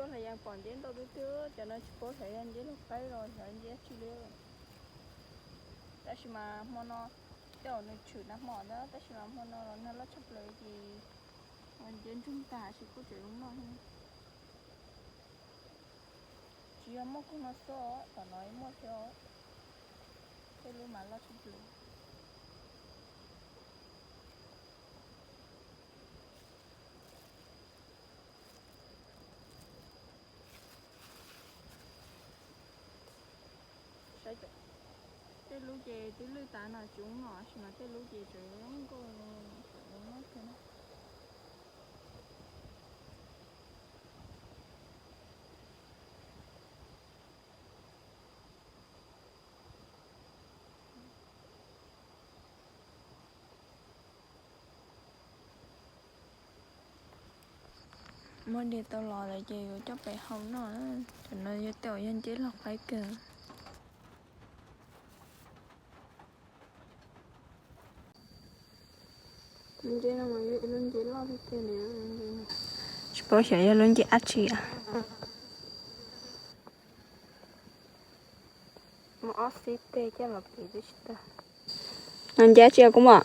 Los yeej pom nceb ntau tiag tiag, cov no tsis paub xyov yog nceb loj qaib los xyov nceb dab tsi li. Tab sis mas hmo no, tej zaum nws tshwm nag hmo ntag, tab sis mas hmo no los nag loj tshaj plaws ces ua nceb ntsoog tag sis kuj tseem zoo noj thiab. Tsis yog muaj kawg no xwb, tom no muaj thiab, tej lub mas loj tshaj plaws. Tej lub ces twb lwj tas no tsis zoo noj, tab sis mas tej lub ces tseem zoo nkauj, tseem zoo noj kawg na. Muab dej tau los lawm ces yuav coj pem hau noj. Cov no yog tej zaum yog nceb loj qaib kawg. Tsis paub xyov yog lub nceb dab tsi. Muaj ob xib teg coj los piv twb tsis tag. No nceb dab tsi kuv muam?